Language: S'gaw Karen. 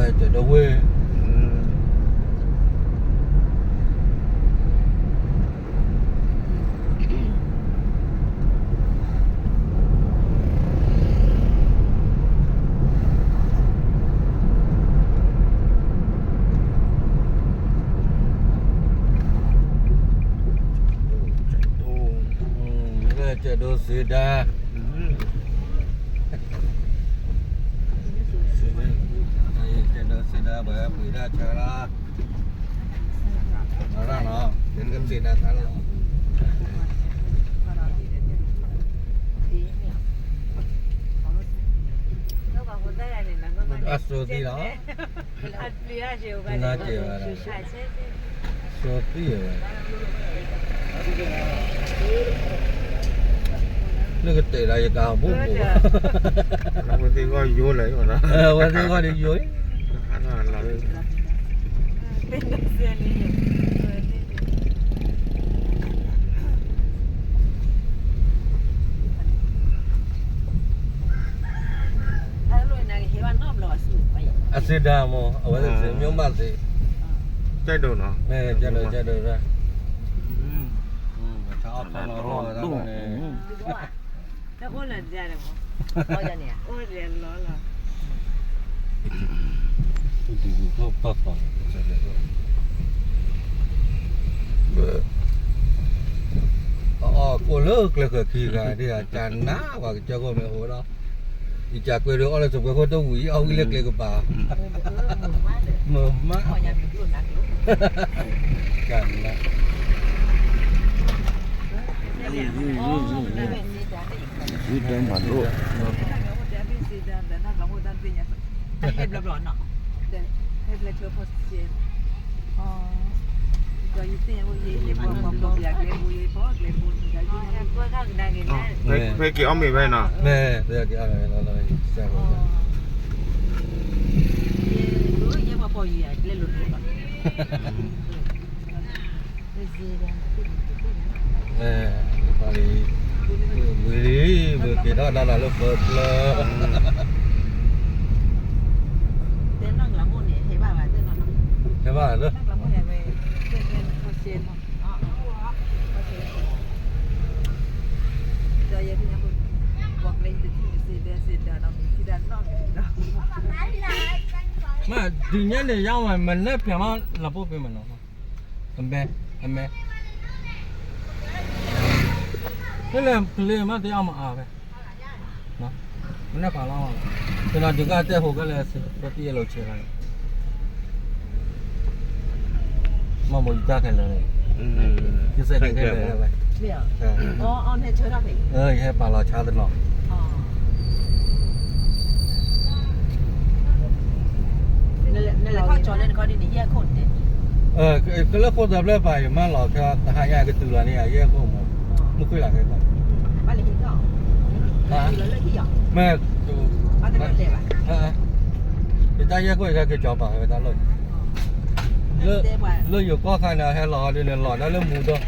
ကၠီဒိဝ့ၢ် ကၠီဒိစ့ဒါ ကၠီဒိစ့ဒါ ပှၤပှ့ၤဒၣ်ဆါလီၤ အရၣ်နီၤ ကၠီဒိစ့ဒါတၢ်လီၤ အစိသံလီၤ နာ်က့ၤဝဲဒၣ် စိသံဝဲ လၢကတဲာ်ဒီးယကၤဘူၣ်ဘူၣ် အဝဲသ့ၣ်ဂီၢ်ယိလၢၤ အဝဲသ့ၣ်ဂီၢ်န့ၣ်ယိ အစ့ဒါမ့ၢ် အဝဲသ့ၣ်စ့ မျိုးမးစ့ ကၠဲးဒိၣ်နီၤ ကၠဲးဒိၣ် ကၠဲးဒိၣ် တၢ်အိၣ်လၢဒ်န့ၣ် အိၣ်လၢလီၤလီၤ အီၣ်ကိၣ်လၢကျဲဃၢၤခံဂၤ ဒ်အကၢ်နါပှၤကစၢၢ်ခိၣ်မ့ၢ်အိၣ်လီၤ ယကၢ်ကွဲးဒိးအီၣ်လၢစပွဲခိၣ်တဝံၤ အီၣ်ဝံၤလၢကျဲကပၤ မုာ်မး ကၢ်နါ ဖဲက့ၤအီၣ်မ့ၤဖဲနီၤ မ့ၢ်ဖဲက့ၤအီၣ်မ့ၤလီၤလီၤ ဝံၤလံ ဝံၤက့ၤထီၣ်ဒါလီၤလၢပၢကျၢၤ ဟဲဘၣ်လၢ မ့ၢ်ဒုးညါန့ၣ် ယါဝဲ မနက်ဖြန်မှ လာပို့ပေးမယ်နော် အမဲ အမဲ ဖဲလဲၣ် ကလ့မ့ၢ်တအါမးအါဝဲ မနက်ဖြန်လီၤ ကျွန်တော်ဒီကတက်ဖို့ကလည်း တည်းလို့ချင်လာတယ် မမူတၢ်ခဲလၢာ် ကစဲတခဲလၢာ်ဝဲ ယဟဲပာ်လီၤဆါတနီၤ နလဲၤထီၣ်ကၠီၤလၢနခီဒ်န့ၣ် ယဲၢ်ခိၣ်န့ၣ် ကလၢခိၣ်သးဖျၢၣ်ပာ် ယမၢလီၤခဲတဟါညါကတုၤလီၤန့ၣ် ယဲၢ်ခိၣ်မး မုၢ်ခွံလၢ်ခဲကီး မ့ၢ် ယတၢ်ယဲၢ်ခိၣ်ယကကၠီၤပာ်ဝဲတၢ်လီၢ် လၢယိၤကီၢ်ခါန့ၣ် ဟဲလီၤဒ်န့ၣ် လီၤဒၣ်လၢမူဒီး